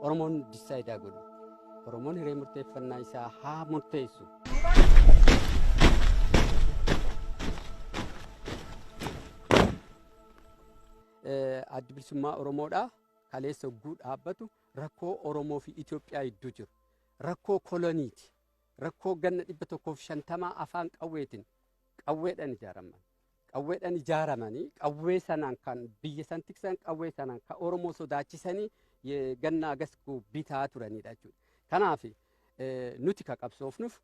Oromoon decide godhu. Oromoon hiree murteeffannaa isaa haa murteessu. Addi Bilisummaa Oromoodhaa kaleessa hogguu dhaabbatu rakkoo Oromoo fi Itoophiyaa gidduu jiru. Rakkoo koloniiti. Rakkoo ganna 150 afaan qawweetiin qawweedhaan ijaaraman. Qawweedhaan ijaaramanii qawwee sanaan kan biyya san tiksan, qawwee sanaan kan Oromoo sodaachisanii ganna agas bitaa turanidha jechuudha. Kanaaf nuti kan qabsoofnuuf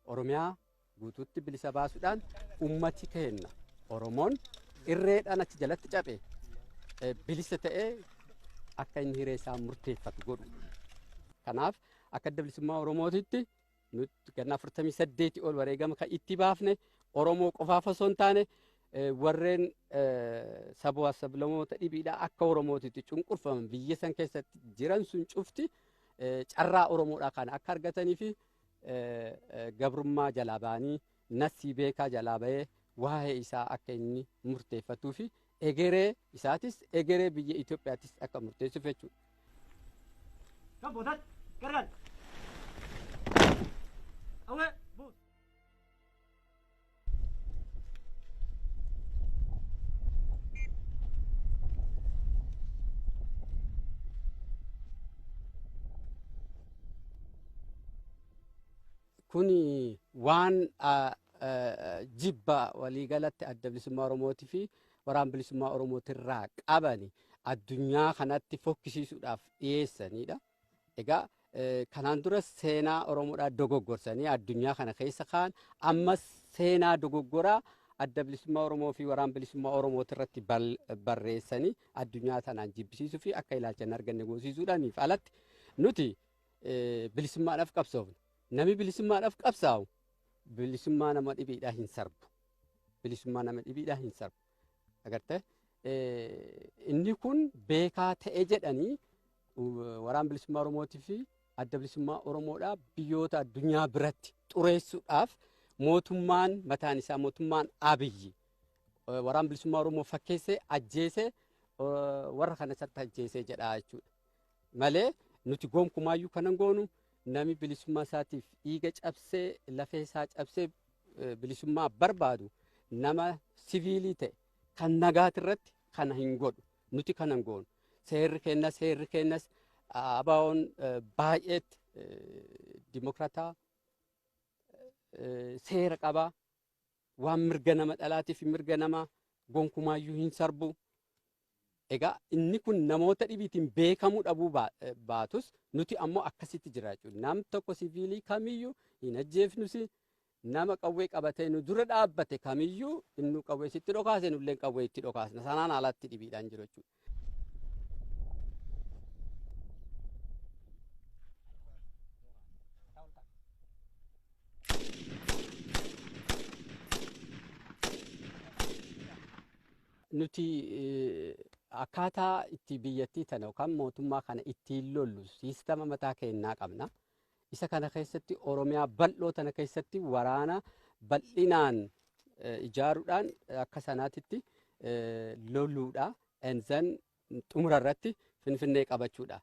Oromiyaa guutuutti bilisa baasuudhaan ummati keenya Oromoon irreedhaan achi jalatti cabe bilisa ta'ee akka inni hiree isaa murteeffatu godhu. Kanaaf akka Adda Bilisummaa Oromootitti nuti ganna 48 ol wareegama kan itti baafne Oromoo qofaaf osoo hin taane, warreen sabaa sablamoota dhibiidhaa akka Oromootitti cunqurfaman biyya san keessatti jiran sun cufti carraa Oromoodhaa kana akka argatanii fi gabrummaa jalaa ba'anii nasii beekaa jalaa ba'ee waa'ee isaa akka inni murteeffatuu fi egeree isaatis egeree biyya Itoophiyaattis akka murteessuuf jechuudha. Kan gargar. Awwee buus. Kuni waan jibba waliigalatti Adda Bilisummaa Oromootii fi Waraana Bilisummaa Oromootirraa qabani addunyaa kanatti fokkisiisuudhaaf dhiyeessanidha. Egaa kanaan dura seenaa Oromoodhaa dogoggorsanii addunyaa kana keessa kaan, ammas seenaa dogoggoraa Adda Bilisummaa Oromoo fi Waraana Bilisummaa Oromootirratti barreessanii addunyaa tanaan jibbisiisuu fi akka ilaalcha hin arganne goosisuudhaaniif alatti nuti bilisummaadhaaf qabsoofna. Namni bilisummaadhaaf qabsaa'u bilisummaa nama dhibiidhaa hin sarbu. Bilisummaa nama dhibiidhaa hin sarbu. Agartee, inni kun beekaa ta'e jedhanii Waraana Bilisummaa Oromootii fi Adda Bilisummaa Oromoodhaa biyyoota addunyaa biratti xureessuudhaaf mootummaan mataan isaa, mootummaan Abiyyi, Waraana Bilisummaa Oromoo fakkeessee ajjeesee warra kana isatti ajjeesee jedha jechuudha. Malee nuti gonkumaayyuu kanan goonu. Namni bilisummaa isaatiif dhiiga cabsee, lafee isaa cabsee bilisummaa barbaadu, nama siviilii ta'e kan nagaati irratti kana hin godhu. Nuti kana hin goonu. Seerri kennas ABO'n baay'eetti dimokrataa, seera qabaa, waan mirga nama dhalaatii fi mirga nama gonkumaayyuu hin sarbu. Egaa inni kun namoota dhibiitiin beekamuu dhabuu baatus nuti ammoo akkasitti jira jechuudha. Nam tokko siviilii kamiyyuu hin ajjeefnus, nama qawwee qabatee nu dura dhaabbate kamiyyuu inni qawwee sitti dhokaase nullee qawwee itti dhokaasna. Sanaan alatti dhibiidhaan jiru jechuudha. Nuti akkaataa itti biyyattii tana yookaan mootummaa kana ittiin lollu siistama mataa keenyaa qabna. Isa kana keessatti Oromiyaa bal'oo tana keessatti waraana bal'inaan ijaaruudhaan akka sanaatitti loluudha. And then xumura irratti Finfinnee qabachuudha.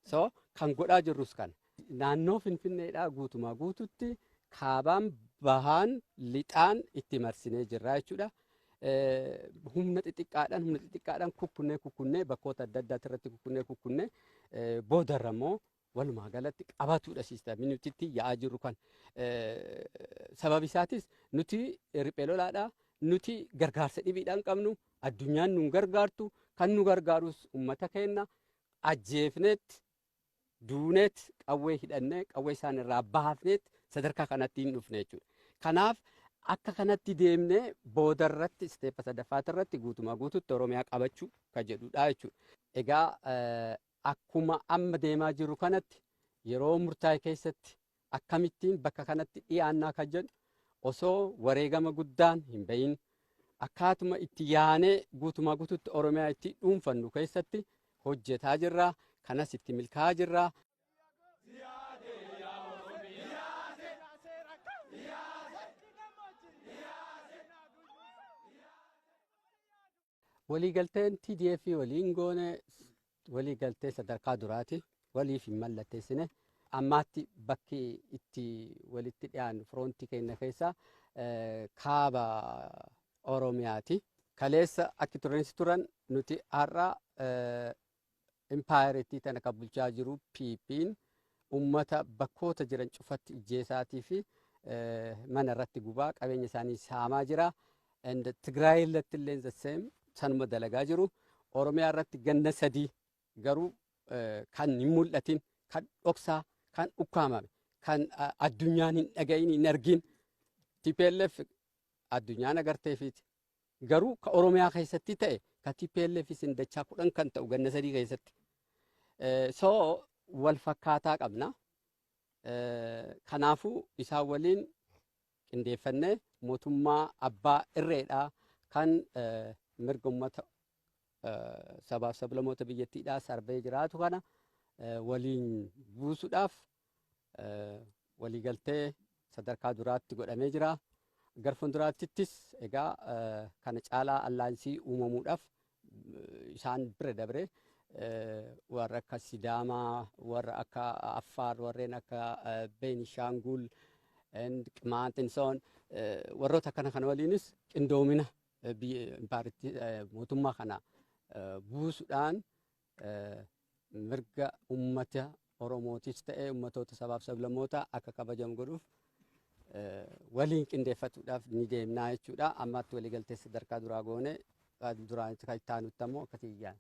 So kan godhaa jirrus kana. Naannoo Finfinneedhaa guutumaa guututti kaabaan, bahaan, lixaan itti marsinee jirra jechuudha. Humna xixiqqaadhaan kukkunnee kukkunnee bakkoota adda addaati irratti kukkunnee kukkunnee boodarra immoo walumaa galatti qabatuudha siistamii nuti itti yaa'aa jirru kan. Sababi isaatis nuti riphee lolaadha. Nuti gargaarsa dhibiidhaan qabnu, addunyaan nu gargaartu, kan nu gargaarus uummata keenya ajjeefneet, duuneet, qawwee hidhannee qawwee isaan irraa baafneet sadarkaa kanatti hin dhufne jechuudha. Kanaaf akka kanatti deemnee boodarratti step sadaffaati irratti guutumaa guututti Oromiyaa qabachuu kan jedhudha jechuudha. Egaa akkuma amma deemaa jiru kanatti yeroo murtaa'e keessatti akkamittiin bakka kanatti dhiyaannaa kan jedhu osoo wareegama guddaan hin bahin akkaatuma itti yaanee guutumaa guututti Oromiyaa itti dhuunfannu keessatti hojjetaa jirra. Kanas itti milkaa'aa jirra. Waliigalteen TDF waliin goone waliigaltee sadarkaa duraati. Waliif hin mallatteessine. Ammaatti bakki itti walitti dhiyaannu firoontii keenya keessaa kaaba Oromiyaati. Kaleessa akki turanis turan, nuti har'a impaayerittii tana kan bulchaa jiru PP'n uummata bakkoota jiran cufatti ijjeesaatii fi mana irratti gubaa, qabeenya isaanii saamaa jira. Tigraay irratti illee the same sanuma dalagaa jiru. Oromiyaa irratti ganna 3 garuu kan hin mul'atin, kan dhoksaa, kan ukkaamame, kan addunyaan hin dhagayin, hin argin, TPLF addunyaan agarteefiiti. Garuu ka Oromiyaa keessatti ta'e ka TPLF isin dachaa 10 kan ta'u ganna 3 keessatti. So wal fakkaataa qabna. Kanaafuu isaan waliin qindeeffannee mootummaa abbaa irreedhaa kan mirga uummata sabaaf sablammoota biyyattiidhaa sarbee jiraatu kana waliin buusuudhaaf waliigaltee sadarkaa duraatti godhamee jira. Gara fuulduraattis egaa kana caalaa alliance uumamuudhaaf isaan bira dabre warra akka Sidaamaa, warra akka Affaar, warreen akka Beenishaangul, Qimaant and so on, warroota akkana kana waliinis qindoomina biyya mootummaa kana buusuudhaan mirga uummata Oromootis ta'ee uummatoota sabaaf sablammoota akka kabajamu godhuuf waliin qindeeffatuudhaaf ni deemnaa jechuudha. Ammaatti waliigaltee sadarkaa duraa goone, duraan kan itti aanutti ammoo akkasii iyyaan.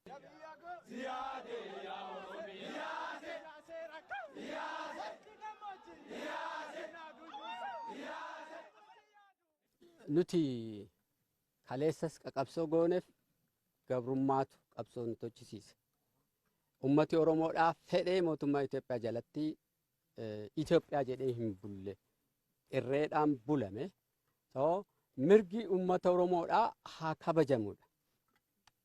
Nuti kaleessas qaqabsoo gooneef gabrummaatu qabsoo nu tochisiise. Ummati Oromoodhaa fedhee mootummaa Itoophiyaa jalatti Itoophiyaa jedhee hin bulle. Irreedhaan bulame. So mirgi ummata Oromoodhaa haa kabajamudha.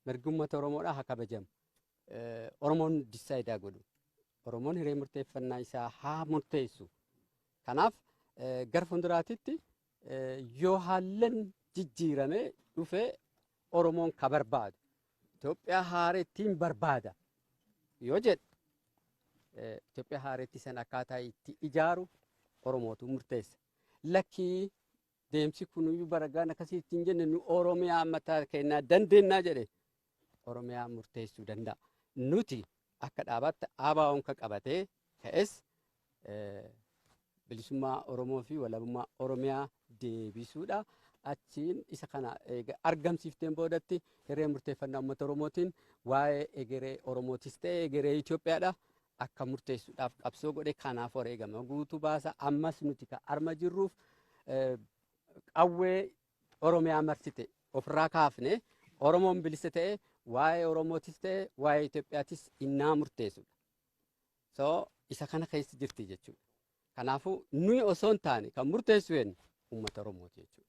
Mirgi ummata Oromoodhaa haa kabajamu. Oromoon decide godhu. Oromoon hiree murteeffannaa isaa haa murteessu. Kanaaf gara fuulduraatitti yoo haallan jijjiirame dhufee Oromoon ka barbaadu Itoophiyaa haarettiin barbaada yoo jedhe, Itoophiyaa haaretti san akkaataa itti ijaaru Oromootu murteessa. Lakkii, deemsi kunuyyuu baragaan akkasii ittiin jenne, nu Oromiyaa mataa keenyaa dandeennaa jedhe, Oromiyaa murteessuu danda'a. Nuti akka dhaabaatti ABO'n ka qabatee ka'es bilisummaa Oromoo fi walabummaa Oromiyaa deebisuudha. Achiin isa kana argamsiifteen boodatti hiree murteeffannaa uummata Oromootiin waa'ee egeree Oromootis ta'e egeree Itoophiyaadha akka murteessuudhaaf qabsoo godhe. Kanaaf wareegama guutuu baasa. Ammas nuti kan arma jirruuf qawwee Oromiyaa marsite ofirraa kaafne, Oromoon bilisa ta'e waa'ee Oromootis ta'e waa'ee Itoophiyaatis innaa murteessudha. So isa kana keessa jirti jechuudha. Kanaafuu nuyi osoo hin taane kan murteessu eenyu? Uummata Oromooti jechuudha.